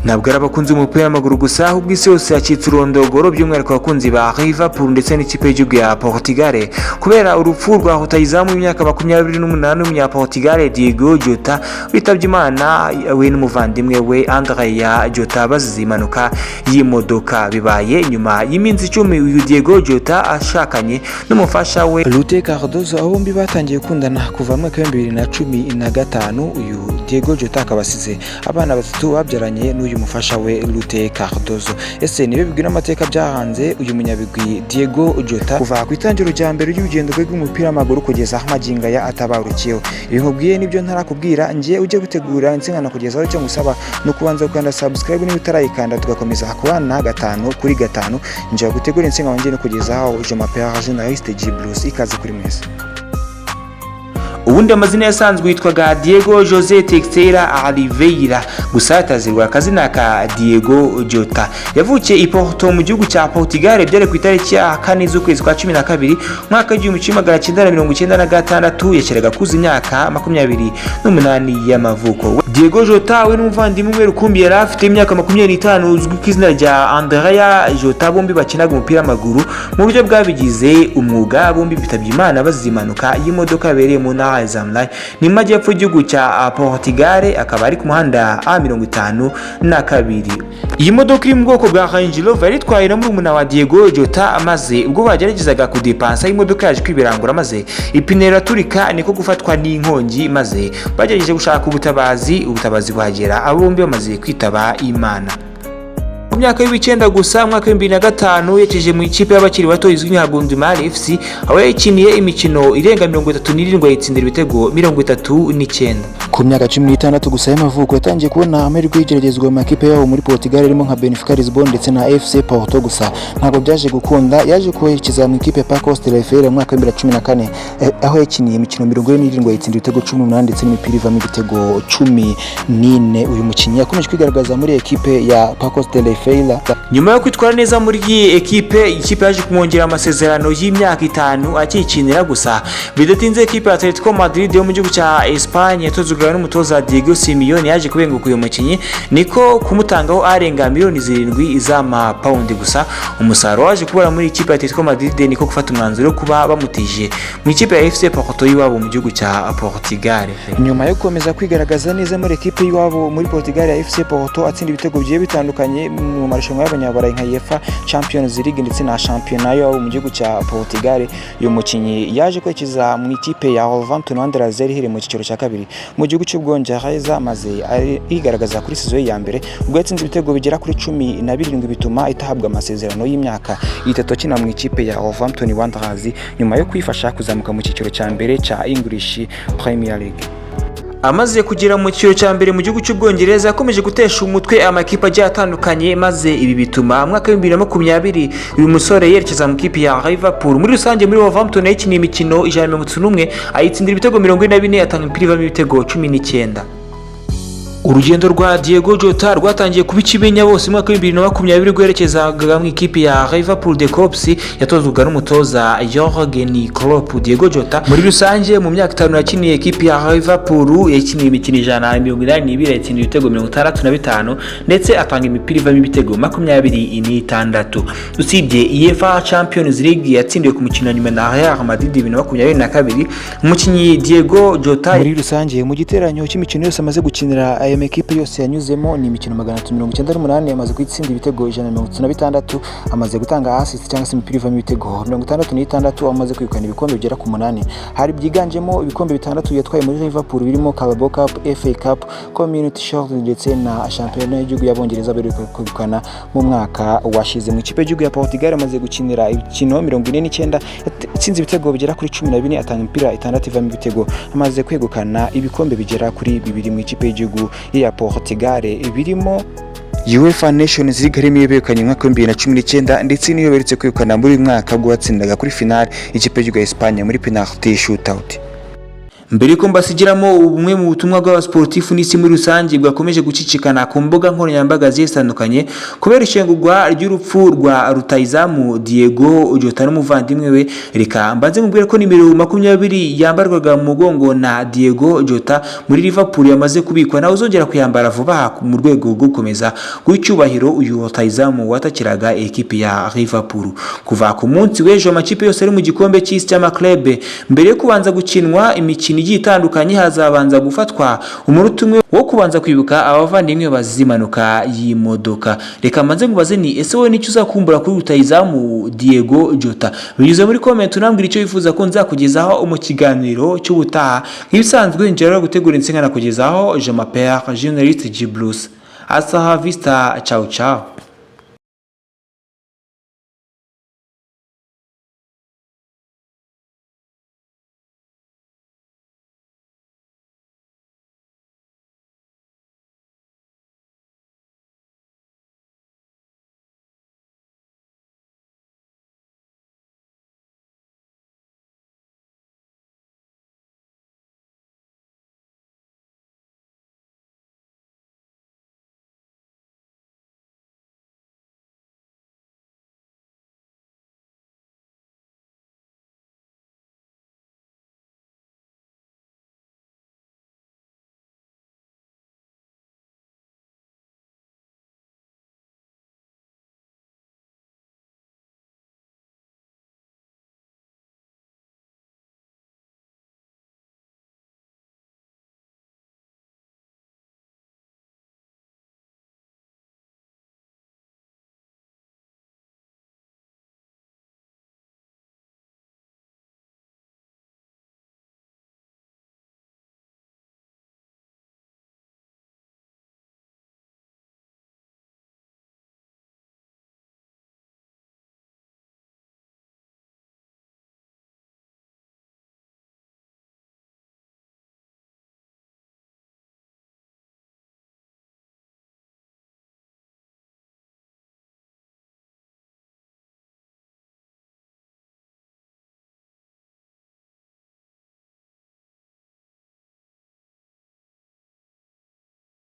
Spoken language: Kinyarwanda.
Ntabwo ari abakunzi b'umupira w'amaguru gusa, ahubwo isi yose yacitse urondogoro, by'umwihariko abakunzi ba Liverpool ndetse n'ikipe y'igihugu ya Portugal, kubera urupfu rwa rutahizamu w'imyaka 28 w'umunyaportugal Diego Jota witabye Imana, we n'umuvandimwe we Andrea Jota bazize impanuka y'imodoka. Bibaye nyuma y'iminsi 10 uyu Diego Jota ashakanye n'umufasha we Rute Cardoso, aho bombi batangiye gukundana kuva mu mwaka wa 2015. Uyu Diego Jota akaba asize abana batatu babyaranye n'uyu mufasha we Rute Cardoso. Ese nibe bigwi n'amateka byahanze uyu munyabigwi Diego Jota kuva ku itangiriro rya mbere ry'urugendo rwe rw'umupira w'amaguru kugeza aho magingo aya atabarukiyeho? Ibi nkubwiye nibyo ntarakubwira ngiye ujye gutegura insinga kugezaho. Icyo ngusaba ni ukubanza gukanda subscribe niba utarayikanda, tugakomeza kubana gatanu kuri gatanu. Njya gutegura insinga wanjye no kugezaho, je m'appelle journaliste G Blues. Ikaze kuri mwese. Ubundi amazina yasanzwe yitwaga Diego Jose Teixeira Oliveira, gusa yatazirwa akazina ka Diego Jota. Yavukiye i Porto mu gihugu cya Portugal, byari ku itariki ya 4 z'ukwezi kwa 12, umwaka wa 1996. Yakiraga kuza imyaka 28 y'amavuko. Diego Jota we n'umuvandimwe we rukumbi yari afite imyaka 25 uzwi ku izina rya Andrea Jota, bombi bakinaga umupira w'amaguru mu buryo bwabigize umwuga. Bombi bitabye Imana bazize impanuka y'imodoka yabereye mu ntara ya Zamora, ni mu majyepfo y'igihugu cya Portugal, akaba ari ku muhanda A52. Iyi modoka iri mu bwoko bwa Range Rover yari itwaye na murumuna wa Diego Jota, maze ubwo bageragezaga kudepansa imodoka yaje kwibirangura maze ipine iraturika, niko gufatwa n'inkongi, maze bagerageje gushaka ubutabazi, ubutabazi buhagera abo bombi bamaze kwitaba Imana. Mu myaka y'icyenda gusa, mu mwaka wa 2005, yerekeje mu ikipe y'abakiri bato izwi nka Gondomar FC, aho yakiniye imikino irenga 37, ayitsindira ibitego 39. Ku myaka 16 gusa y'amavuko yatangiye kubona amahirwe y'igeragezwa mu makipe yabo muri Portugal, arimo nka Benfica Lisbon ndetse na FC Porto, gusa ntabwo byaje gukunda. Yaje kwerekeza mu ikipe ya Pacos de Ferreira mu mwaka wa 2014, aho yakiniye imikino 47, ayitsindira ibitego 18 ndetse n'imipira ivamo ibitego 14. Uyu mukinnyi yakomeje kwigaragaza muri ekipe ya Pacos de Ferreira. Nyuma yo kwitwara neza muri iyi ekipe, ikipe yaje kumwongera amasezerano y'imyaka 5 akikinira. Gusa bidatinze ekipe ya Atletico Madrid yo mu gihugu cya Espagne yatozwaga n'umutoza Diego Simeone yaje kubenguka uyu mukinnyi, niko kumutangaho arenga miliyoni 7 z'amapawundi. Gusa umusaruro waje kubura muri ikipe ya Atletico Madrid, niko gufata umwanzuro wo kuba bamutije mu ikipe ya FC Porto y'iwabo mu gihugu cya Portugal. Nyuma yo gukomeza kwigaragaza neza muri ekipe y'iwabo muri Portugal ya FC Porto, atsinda ibitego bigiye bitandukanye mu marushanwa y'abanyaburayi nka UEFA Champions League ndetse na shampiyona y'iwabo mu gihugu cya Portugal, uyu mukinnyi yaje kwerekeza mu ikipe ya Wolverhampton Wanderers yari iherereye mu cyiciro cya kabiri mu gihugu cy'Ubwongereza, maze yigaragaza kuri saison ye ya mbere ubwo yatsinze ibitego bigera kuri 17, bituma itahabwa amasezerano y'imyaka 3 akina mu ikipe ya Wolverhampton Wanderers, nyuma yo kwifasha kuzamuka mu cyiciro cya mbere cya English Premier League. Amaze kugera mu cyiciro cya mbere mu gihugu cy'Ubwongereza, yakomeje gutesha umutwe amakipe agiye atandukanye, maze ibi bituma mu mwaka wa 2020 uyu musore yerekeza mu ikipe ya Liverpool. Muri rusange muri Wolverhampton yakiniye imikino 131, ayitsindira ibitego 44, atanga imipira ivamo ibitego 19. Urugendo rwa Diego Jota rwatangiye kuba ikimenya bose mu mwaka wa 2020 rwerekezaga mu ikipe ya Liverpool The Kops yatozwaga n'umutoza Jurgen Klopp. Diego Jota muri rusange mu myaka 5 yakiniye ekipe ya Liverpool, yakiniye imikino 182, yatsinda ibitego 65 ndetse atanga imipira ivamo ibitego 26. Usibye UEFA Champions League yatsindiwe ku mukino wa nyuma na Real Madrid 2022, umukinnyi Diego Jota Muri rusange mu giteranyo cy'imikino yose amaze gukinira aya makipe yose yanyuzemo ni imikino 398. Amaze gutsinda ibitego 136, amaze gutanga assist cyangwa se imipira ivamo ibitego 66, amaze kwegukana ibikombe bigera ku munani, hari byiganjemo ibikombe bitandatu yatwaye muri Liverpool birimo Carabao Cup, FA Cup, Community Shield ndetse na shampiyona y'igihugu y'Abongereza baheruka kwegukana mu mwaka washize. Mu ikipe y'igihugu ya Portugal amaze gukinira imikino 49, yatsinze ibitego bigera kuri 14, atanga imipira itandatu ivamo ibitego. Amaze kwegukana ibikombe bigera kuri bibiri mu ikipe y'igihugu ya Portugal, birimo UEFA Nations League, harimo iyo begukanye mu mwaka wa 2019 ndetse n'iyo baherutse kwegukana muri uyu mwaka ubwo batsindaga kuri finale ikipe y'igihugu ya Espagne muri penalty shootout. Mbere yuko mbasigiramo bumwe mu butumwa bw'abasportifu n'isi muri rusange bwakomeje gucicikana ku mbuga nkoranyambaga zigiye zitandukanye kubera ishengurwa ry'urupfu rwa rutayizamu Diego Jota n'umuvandimwe we, reka mbanze mubwire ko nimero 20 yambarwaga mu mugongo na Diego Jota muri Liverpool yamaze kubikwa, nawe uzongera kuyambara vuba aha mu rwego rwo gukomeza guha icyubahiro uyu rutayizamu watakiraga ekipi ya Liverpool. Kuva ku munsi w'ejo, amakipe yose ari mu gikombe cy'isi cy'amaklebe, mbere yo kubanza gukinwa imikino igiye itandukanye, hazabanza gufatwa umunota umwe wo kubanza kwibuka abavandimwe bazize impanuka y'imodoka. Reka mbanze nkubaze ni ese wowe nicyo uzakumbura kuri rutayizamu Diego Jota? Binyuze muri comment unambwira icyo wifuza ko nzakugezaho mu kiganiro cy'ubutaha. Nk'ibisanzwe, njyewe gutegura insinga nakugezaho, je m'appelle journaliste G Blues. Hasta la vista, ciao ciao.